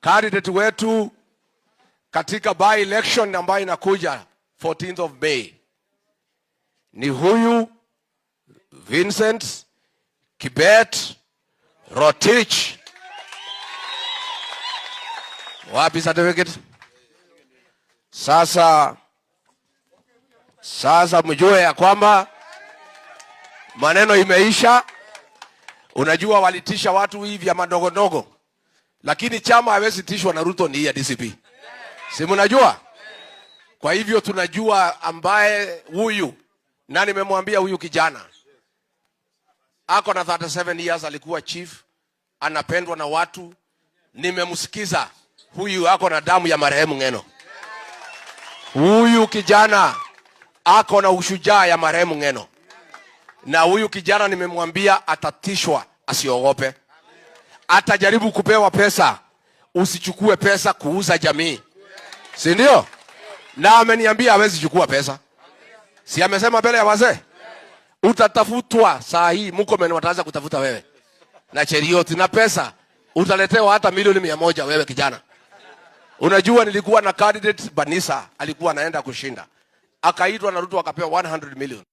Candidate wetu katika by election ambayo inakuja 14th of May ni huyu Vincent Kibet Rotich. Wapi certificate? Sasa mjue ya kwamba maneno imeisha. Unajua walitisha watu hivi vya madogo ndogo, lakini chama hawezi tishwa na Ruto, ni hii ya DCP, si mnajua? Kwa hivyo tunajua ambaye huyu, na nimemwambia huyu kijana ako na 37 years, alikuwa chief, anapendwa na watu. Nimemsikiza huyu, ako na damu ya marehemu Ng'eno. Huyu kijana ako na ushujaa ya marehemu Ng'eno, na huyu kijana nimemwambia atatishwa, asiogope. Atajaribu kupewa pesa, usichukue pesa kuuza jamii, si ndio? Na ameniambia hawezi chukua pesa, si amesema mbele ya wazee? Utatafutwa saa hii, Murkomen wataanza kutafuta wewe na Cheruiyot na pesa utaletewa hata milioni 100 wewe kijana. Unajua nilikuwa na candidate Banisa, alikuwa anaenda kushinda, akaitwa na Ruto akapewa 100 million.